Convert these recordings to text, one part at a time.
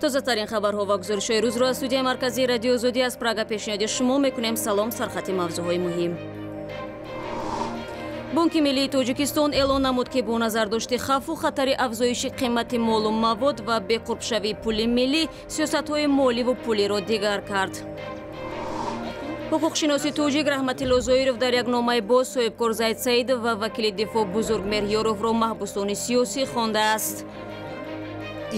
Тозатарин хабарҳо ва гузоришҳои рӯзро аз студияи марказии Радиои Озодӣ аз Прага пешниҳоди шумо мекунем. Салом, сархати мавзӯъҳои муҳим. Бонки миллии Тоҷикистон эълон намуд, ки бо назардошти хавфу хатари афзоиши қимати молу мавод ва беқурбшавии пули миллӣ сиёсатҳои моливу пулиро дигар кард. Ҳуқуқшиноси тоҷик Раҳматилло Зоиров дар як номаи боз соҳибкор Зайд Саидов ва вакили дифоъ Бузургмеҳр Ёровро маҳбусони сиёсӣ хондааст.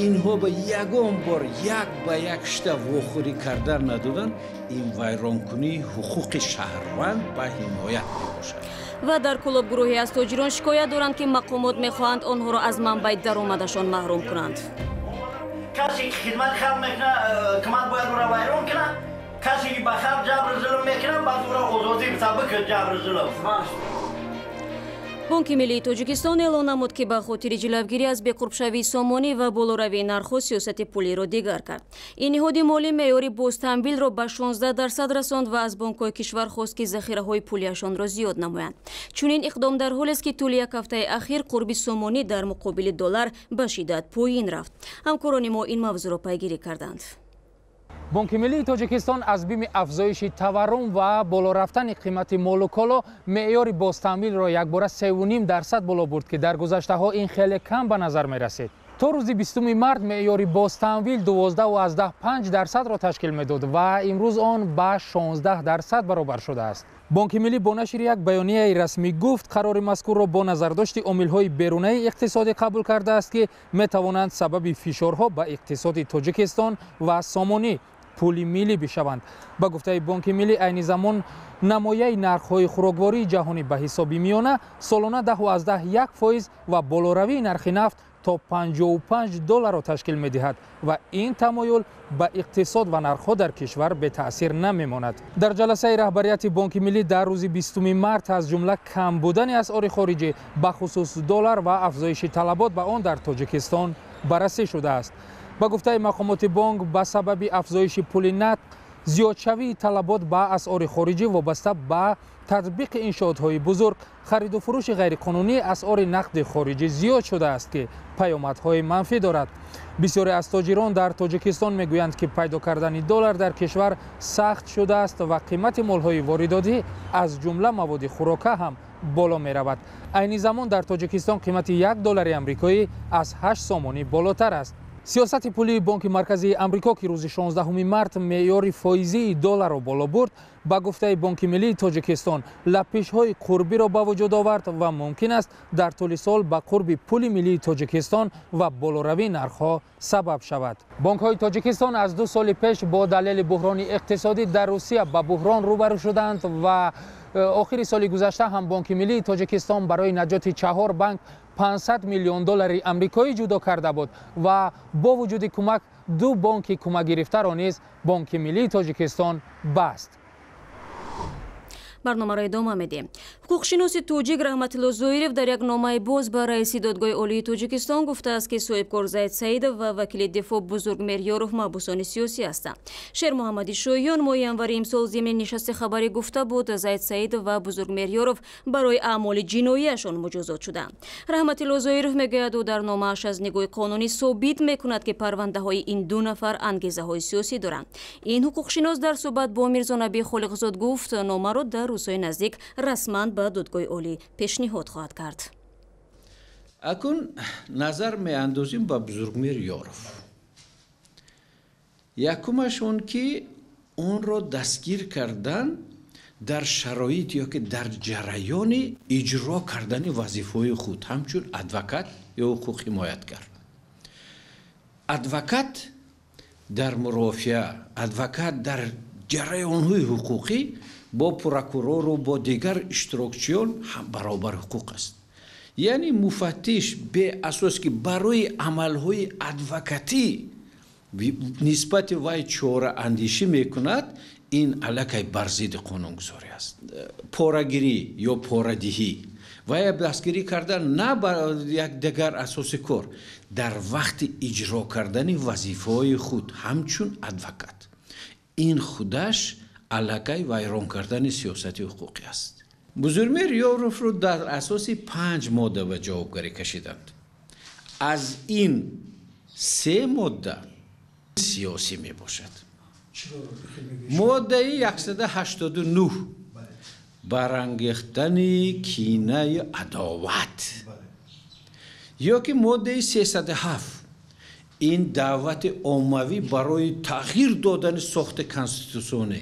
Инҳо ба ягон бор як ба як шта вохӯрӣ кардан надоданд. Ин вайронкунии ҳуқуқи шаҳрванд ба ҳимоят мебошад. Ва дар Кӯлоб гурӯҳе аз тоҷирон шикоят доранд, ки мақомот мехоҳанд онҳоро аз манбаи даромадашон маҳрум кунанд. Касе ки хидмати халқ мекунад, ҳукумат бояд ӯро вайрон кунад. Касе ки ба халқ ҷабру зулм мекунад, баъд ӯро озодӣ бикунад ҷабру зулм. Бонки миллии Тоҷикистон эълон намуд, ки ба хотири ҷилавгирӣ аз беқурбшавии сомонӣ ва болоравии нархҳо сиёсати пулиро дигар кард. Ин ниҳоди молӣ меъёри бозтамвилро ба 16% расонд ва аз бонкҳои кишвар хост, ки захираҳои пулиашонро зиёд намоянд. Чунин иқдом дар ҳолест, ки тӯли як ҳафтаи ахир қурби сомонӣ дар муқобили доллар ба шиддат поин рафт. Ҳамкорони мо ин мавзӯъро пайгирӣ карданд. Бонки миллии Тоҷикистон аз бими афзоиши таваррум ва боло рафтани қимати молу коло меъёри бозтамвилро якбора 3,5% боло бурд, ки дар гузаштаҳо ин хеле кам ба назар мерасид. То рӯзи 20 март меъёри бозтамвил 12,5%-ро ташкил медод ва имрӯз он ба 16% баробар шудааст. Бонки миллӣ бо нашри як баёнияи расмӣ гуфт, қарори мазкурро бо назардошти омилҳои берунаи иқтисодӣ қабул кардааст, ки метавонанд сабаби фишорҳо ба иқтисоди Тоҷикистон ва сомонӣ пули миллӣ бишаванд. Ба гуфтаи Бонки миллӣ, айни замон намояи нархҳои хӯроквории ҷаҳонӣ ба ҳисоби миёна солона 10,1% ва болоравии нархи нафт то 55 долларро ташкил медиҳад ва ин тамоюл ба иқтисод ва нархҳо дар кишвар бетаъсир намемонад. Дар ҷаласаи раҳбарияти Бонки миллӣ дар рӯзи 20 март аз ҷумла кам будани асъори хориҷӣ, бахусус доллар, ва афзоиши талабот ба он дар Тоҷикистон баррасӣ шудааст. Ба гуфтаи мақомоти бонк, ба сабаби афзоиши пули нақд зиёдшавии талабот ба асъори хориҷӣ вобаста ба татбиқи иншоотҳои бузург, хариду фурӯши ғайриқонунии асъори нақди хориҷӣ зиёд шудааст, ки паёмадҳои манфӣ дорад. Бисёре аз тоҷирон дар Тоҷикистон мегӯянд, ки пайдо кардани доллар дар кишвар сахт шудааст ва қимати молҳои воридотӣ, аз ҷумла маводи хӯрока, ҳам боло меравад. Айни замон дар Тоҷикистон қимати 1 доллари амрикоӣ аз 8 сомонӣ болотар аст. Сиёсати пулии Бонки марказии Амрико, ки рӯзи 16 март меъёри фоизии долларро боло бурд, ба гуфтаи Бонки миллии Тоҷикистон лаппишҳои қурбиро ба вуҷуд овард ва мумкин аст дар тӯли сол ба қурби пули миллии Тоҷикистон ва болоравии нархҳо сабаб шавад. Бонкҳои Тоҷикистон аз 2 соли пеш бо далели буҳрони иқтисодӣ дар Русия ба буҳрон рӯбарӯ шуданд ва охири соли гузашта ҳам Бонки миллии Тоҷикистон барои наҷоти 4 банк 500 миллион доллари амрикоӣ ҷудо карда буд ва бо вуҷуди кӯмак 2 бонки кӯмакгирифтаро низ Бонки миллии Тоҷикистон баст. Барномаро идома медиҳем. Ҳуқуқшиноси тоҷик Раҳматилло Зоиров дар як номаи боз ба раиси Додгоҳи Олии Тоҷикистон гуфтааст, ки соҳибкор Зайд Саидов ва вакили дифоъ Бузургмеҳр Ёров маҳбусони сиёсӣ ҳастанд. Шермуҳаммади Шоҳиён моҳи январи имсол зимни нишасти хабарӣ гуфта буд, Зайд Саидов ва Бузургмеҳр Ёров барои аъмоли ҷиноияшон муҷозот шуданд. Раҳматилло Зоиров мегӯяд, ӯ дар номааш аз нигоҳи қонунӣ собит мекунад, ки парвандаҳои ин ду нафар ангезаҳои сиёсӣ доранд. Ин ҳуқуқшинос дар суҳбат бо Мирзонаби Холиқзод гуфт, номаро дар рӯзҳои наздик расман ба Додгоҳи Олӣ пешниҳод хоҳад кард. Акун назар меандозим ба Бузургмеҳр Ёров. Якумаш он ки онро дастгир кардан дар шароит ё ки дар ҷараёни иҷро кардани вазифаҳои худ ҳамчун адвокат ё ҳуқуқҳимоятгар. Адвокат дар мурофиа, адвокат дар ҷараёнҳои ҳуқуқӣ бо прокурору бо дигар иштирокчиён ҳам баробар ҳуқуқ аст. Яъне муфаттиш беасос ки барои амалҳои адвокатӣ нисбати вай чораандешӣ мекунад, ин аллакай бар зидди қонунгузорӣ аст. Порагирӣ ё порадиҳӣ ва дастгирӣ кардан на ба як дигар асоси кор, дар вақти иҷро кардани вазифаҳои худ ҳамчун адвокат, ин худаш аллакай вайрон кардани сиёсати ҳуқуқӣ аст. Бузургмеҳр Ёровро дар асоси 5 модда ба ҷавобгарӣ кашиданд. Аз ин 3 модда Сиёсӣ мебошад. Моддаи 189 барангехтани кинаи адоват ё ки моддаи 307 ин даъвати оммавӣ барои тағйир додани сохти конститутсионӣ.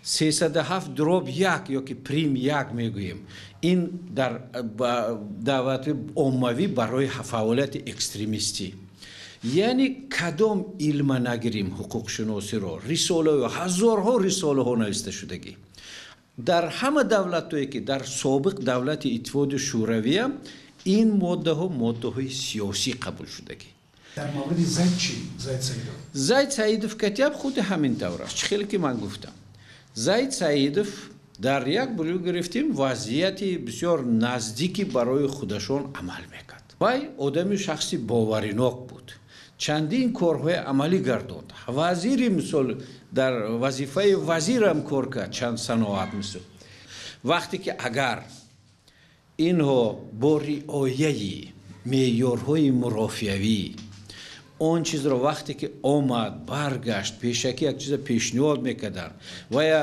307/1 ё ки прим 1 мегӯем, ин дар даъвати оммавӣ барои фаъолияти экстремистӣ. Яъне кадом илма нагирим ҳуқуқшиносиро, рисолаҳо, ҳазорҳо рисолаҳо нависта шудагӣ дар ҳама давлатҳое ки дар собиқ давлати Иттиҳоди Шӯравиам ин моддаҳо моддаҳои сиёсӣ қабул шудагӣ. Дар мавриди Зайд чӣ? Зайд Саидов. Зайд Саидов катяб худи ҳамин тавр аст. Чӣ хеле ки ман гуфтам. Зайд Саидов дар як булю гирифтем вазъияти бисёр наздики барои худашон амал мекард. Вай одами шахси боваринок буд. Чандин корҳои амалӣ гардонд. Вазири мисол дар вазифаи вазирам кор кард чанд саноат мисол. Вақте ки агар инҳо бо риояи меъёрҳои мурофиавӣ он чизро вақте ки омад баргашт пешакӣ як чиза пешниҳод мекарданд ва я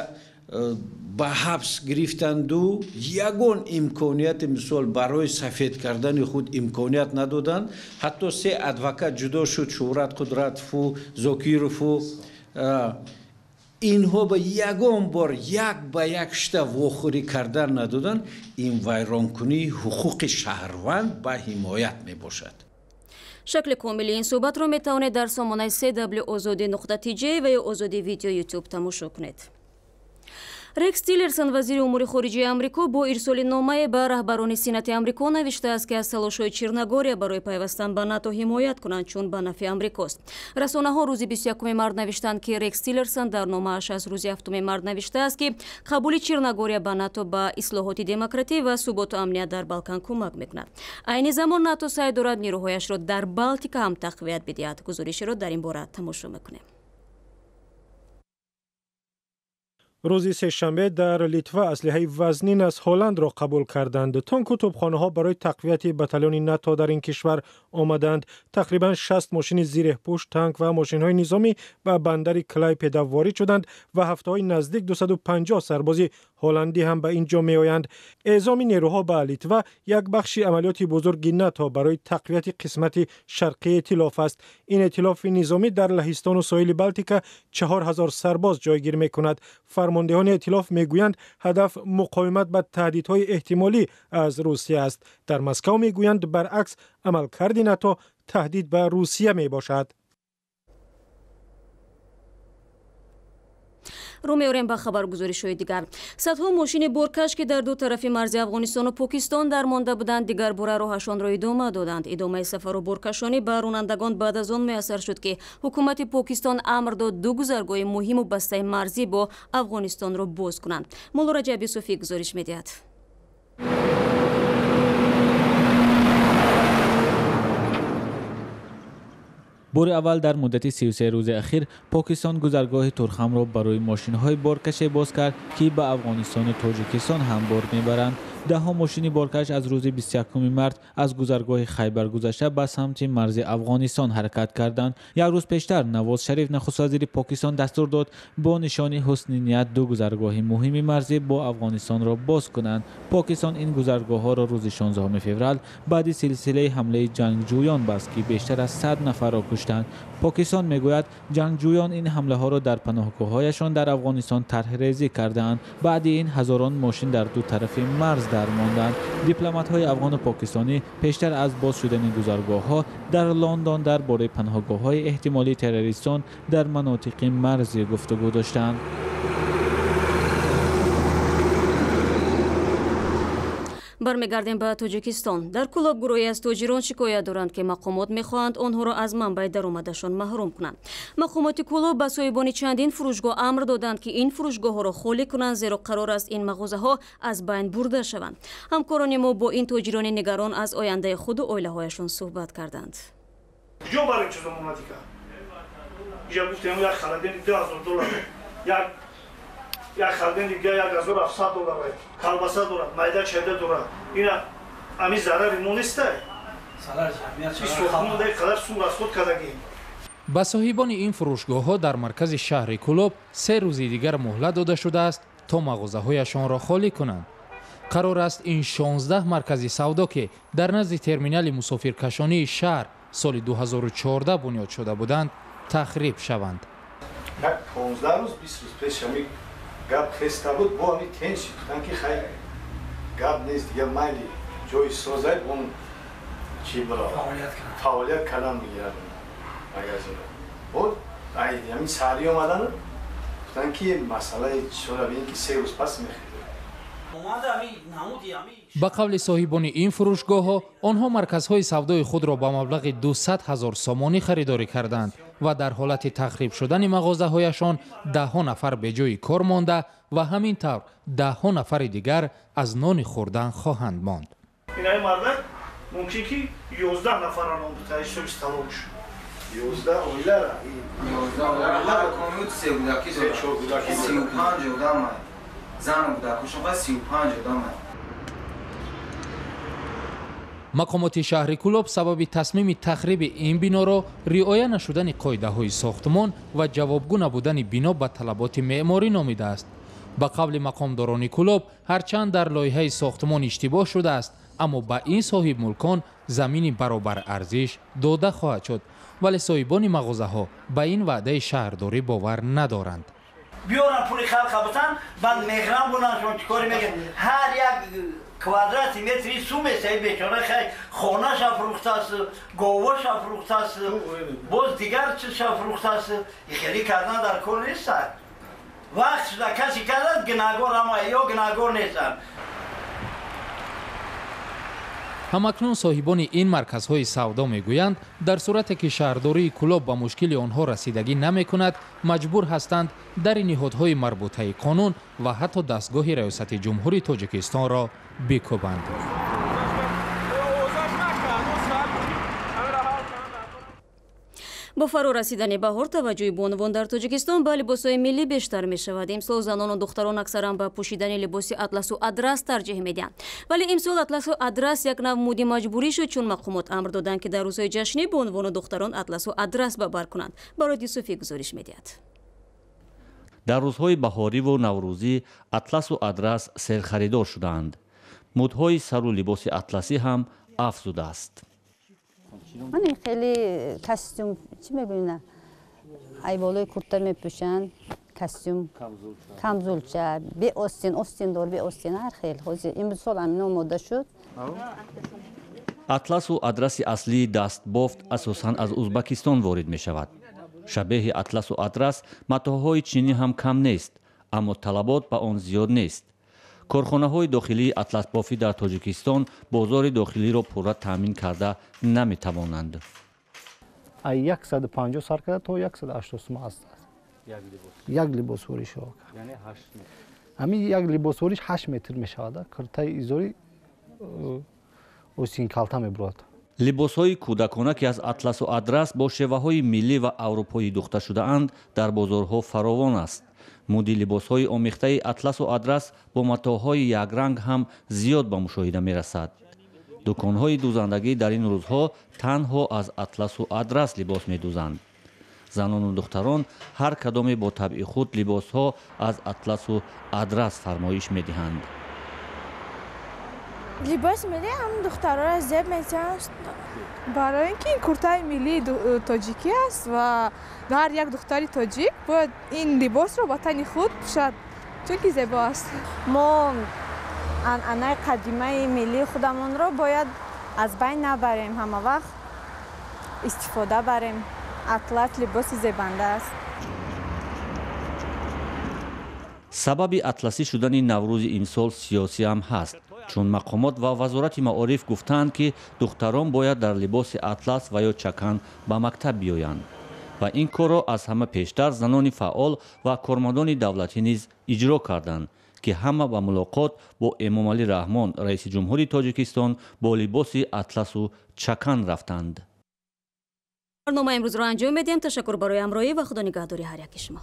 ба ҳабс гирифтанду ягон имконияти мисол барои сафед кардани худ имконият надоданд. Ҳатто се адвокат ҷудо шуд, Шӯҳрат Қудратову Зокирову. Инҳо ба ягон бор як ба як шта вохӯрӣ кардан надоданд. Ин вайронкунии ҳуқуқи шаҳрванд ба ҳимоят мебошад. Шакли комили ин суҳбатро метавонед дар сомонаи cw.ozodi.tj ва ё Озодӣ видео YouTube тамошо кунед. Рекс Тиллерсон, вазири умури хориҷии Амрико, бо ирсоли номае ба раҳбарони Сенати Амрико навиштааст, ки аз талошҳои Черногория барои пайвастан ба НАТО ҳимоят кунанд, чун ба нафъи Амрикост. Расонаҳо рӯзи 21 март навиштанд, ки Рекс Тиллерсон дар номааш аз рӯзи 7 март навиштааст, ки қабули Черногория ба НАТО ба ислоҳоти демократӣ ва суботу амният дар Балкан кӯмак мекунад. Айни замон НАТО саъй дорад нерӯҳояшро дар Балтика ҳам тақвият бидиҳад. Гузориширо дар ин бора тамошо мекунем. Рӯзи сешанбе дар Литва аслиҳаи вазнин аз Ҳолландро қабул карданд. Танку тӯбхонаҳо барои тақвияти батальони НАТО дар ин кишвар омаданд. Тақрибан 60 мошини зиреҳпӯш, танк ва мошинҳои низомӣ ба бандари Клайпеда ворид шуданд ва ҳафтаҳои наздик 250 сарбози ҳолландӣ ҳам ба ин ҷо меоянд. Эъзоми нерӯҳо ба Литва як бахши амалиёти бузурги НАТО барои тақвияти қисмати шарқии эътилоф аст. Ин эътилофи низомӣ дар Лаҳистону соҳили Балтика 4000 сарбоз ҷойгир мекунад. Фармондеҳони эътилоф мегӯянд, ҳадаф муқовимат ба таҳдидҳои эҳтимолӣ аз Русия аст. Дар Москав мегӯянд, баръакс, амалкарди НАТО таҳдид ба Русия мебошад. Рӯ меорем ба хабаргузоришҳои дигар. Садҳо мошини боркаш, ки дар ду тарафи марзи Афғонистону Покистон дармонда буданд, дигар бора роҳашонро идома доданд. Идомаи сафару боркашонӣ ба ронандагон баъд аз он муяссар шуд, ки ҳукумати Покистон амр дод ду гузаргоҳи муҳиму бастаи марзӣ бо Афғонистонро боз кунанд. Мулло Раҷаб Юсуфӣ гузориш медиҳад. Бори аввал дар муддати 33 рӯзи ахир Покистон гузаргоҳи Турхамро барои мошинҳои боркаше боз кард, ки ба Афғонистону Тоҷикистон ҳам бор мебаранд. Даҳҳо мошини боркаш аз рӯзи 21 март аз гузаргоҳи Хайбар гузашта ба самти марзи Афғонистон ҳаракат карданд. Як рӯз пештар Навоз Шариф, нахуствазири Покистон, дастур дод бо нишони ҳусни ният ду гузаргоҳи муҳими марзӣ бо Афғонистонро боз кунанд. Покистон ин гузаргоҳҳоро рӯзи 16 феврал баъди силсилаи ҳамлаи ҷангҷӯён баст, ки бештар аз 100 нафарро куштанд. Покистон мегӯяд, ҷангҷӯён ин ҳамлаҳоро дар паноҳгоҳҳояшон дар Афғонистон тарҳрезӣ кардаанд. Баъди ин ҳазорон мошин дар ду тарафи марз дармонданд. Дипломатҳои афғону покистонӣ пештар аз боз шудани гузаргоҳҳо дар Лондон дар бораи паноҳгоҳҳои эҳтимолии террористон дар манотиқи марзӣ гуфтугӯ доштанд. Бармегардем ба Тоҷикистон. Дар Кӯлоб гурӯҳе аз тоҷирон шикоят доранд, ки мақомот мехоҳанд онҳоро аз манбаи даромадашон маҳрум кунанд. Мақомоти Кӯлоб ба соҳибони чандин фурӯшгоҳ амр доданд, ки ин фурӯшгоҳҳоро холӣ кунанд, зеро қарор аст ин мағозаҳо аз байн бурда шаванд. Ҳамкорони мо бо ин тоҷирони нигарон аз ояндаи худу оилаҳояшон суҳбат карданд. Куҷо барем чизо монадика? Иҷа гуфтем, як халадени 2000 доллар, як халден дига 1700 доллар, колбаса дорад, майда чайда дорад. Ина ами зарари мо нестай. Сохтмон дай қадар сум расход кардагем. Ба соҳибони ин фурӯшгоҳҳо дар маркази шаҳри Кӯлоб 3 рӯзи дигар муҳлат дода шудааст то мағозаҳояшонро холӣ кунанд. Қарор аст ин 16 маркази савдо, ки дар назди терминали мусофиркашонии шаҳр соли 2014 бунёд шуда буданд, тахриб шаванд. Як 15 рӯз 20 рӯз пеш ҳами гап хеста буд, бо ҳами тенши гуфтан ки хай гап нест, дига майли ҷои созай он чи бро фаъолият кардан мегирад магазинро. Буд ҳамин саҳри омадан гуфтан ки масъалаи чора бинем ки 3 рӯз пас мехӯрд. Ба қавли соҳибони ин фурӯшгоҳҳо, онҳо марказҳои савдои худро ба маблағи 200 ҳазор сомонӣ харидорӣ карданд ва дар ҳолати тахриб шудани мағозаҳояшон даҳҳо нафар беҷои кор монда ва ҳамин тавр даҳҳо нафари дигар аз нони хӯрдан хоҳанд монд. Инаи мардак мумкин ки 11 нафарро ном бита ҳисоби столовш. 11 оилара. 11 оила комют се гудаки 35 одам. Зан гудакушон 35 одам. Мақомоти шаҳри Кӯлоб сабаби тасмими тахриби ин биноро риоя нашудани қоидаҳои сохтмон ва ҷавобгӯ набудани бино ба талаботи меъморӣ номидааст. Ба қавли мақомдорони Кӯлоб, ҳарчанд дар лоиҳаи сохтмон иштибоҳ шудааст, аммо ба ин соҳибмулкон замини баробарарзиш дода хоҳад шуд. Вале соҳибони мағозаҳо ба ин ваъдаи шаҳрдорӣ бовар надоранд. Биёран пули халқа бутан, баъд меҳрам бунан, шумо чӣ коре мекунед? Ҳар як квадрати метри сум аст, ай бечора хай хонаша фурӯхтааст, говаша фурӯхтааст, боз дигар чизша фурӯхтааст. Хеле кардан дар кор нест. Вақт шуда касе кардад, гунаҳгор ама ё гунаҳгор нестанд. Ҳамакнун соҳибони ин марказҳои савдо мегӯянд, дар сурате ки шаҳрдории Кӯлоб ба мушкили онҳо расидагӣ намекунад, маҷбур ҳастанд дари ниҳодҳои марбутаи қонун ва ҳатто дастгоҳи раёсати ҷумҳури Тоҷикистонро бикӯбанд. Бо фаро расидани баҳор таваҷҷӯҳи бонувон дар Тоҷикистон ба либосҳои миллӣ бештар мешавад. Имсол занону духтарон аксаран ба пӯшидани либоси атласу адрас тарҷиҳ медиҳанд. Вале имсол атласу адрас як нав муди маҷбурӣ шуд, чун мақомот амр доданд, ки дар рӯзҳои ҷашнӣ бонувону духтарон атласу адрас ба бар кунанд. Барои Юсуфӣ гузориш медиҳад. Дар рӯзҳои баҳориву наврӯзӣ атласу адрас серхаридор шудаанд. Мудҳои сару либоси атласӣ ҳам афзудааст. Ман хеле костюм чӣ мегӯянд, ай болои курта мепӯшанд, костюм, камзулча, бе остин, остин дор, бе остин, ҳар хел. Ҳозир имсол ҳамин мода шуд. Атласу адраси аслии дастбофт асосан аз Узбакистон ворид мешавад. Шабеҳи атласу адрас матоъҳои чинӣ ҳам кам нест, аммо талабот ба он зиёд нест. Корхонаҳои дохилии атласбофӣ дар Тоҷикистон бозори дохилиро пурра таъмин карда наметавонанд. Аз 150 сар карда то 180 сум аст. Як либосвориш. Ҳамин як либосвориш 8 метр мешавад. Киртаи изори осинкалта мебурад. Либосҳои кӯдакона, ки аз атласу адрас бо шеваҳои миллӣ ва аврупоӣ духта шудаанд, дар бозорҳо фаровон аст. Муди либосҳои омехтаи атласу адрас бо матоъҳои якранг ҳам зиёд ба мушоҳида мерасад. Дуконҳои дӯзандагӣ дар ин рӯзҳо танҳо аз атласу адрас либос медӯзанд. Занону духтарон ҳар кадоме бо табъи худ либосҳо аз атласу адрас фармоиш медиҳанд. Либоси миллӣ ҳам духтарора зеб метиҳанд, барои ин ки ин куртаи миллии тоҷикӣ аст ва ҳар як духтари тоҷик бояд ин либосро ба тани худ пӯшад, чунки зебо аст. Мо анъанаи қадимаи миллии худамонро бояд аз байн набарем, ҳама вақт истифода барем. Атлас либоси зебанда аст. Сабаби атласӣ шудани наврӯзи имсол сиёсӣ ҳам ҳаст, чун мақомот ва вазорати маориф гуфтаанд, ки духтарон бояд дар либоси атлас ва ё чакан ба мактаб биёянд. Ва ин корро аз ҳама пештар занони фаъол ва кормандони давлатӣ низ иҷро карданд, ки ҳама ба мулоқот бо Эмомалӣ Раҳмон, раиси ҷумҳури Тоҷикистон, бо либоси атласу чакан рафтанд. Барномаи имрӯзро анҷом медиҳем. Ташаккур барои ҳамроҳӣ ва худо нигаҳдори ҳар яки шумо.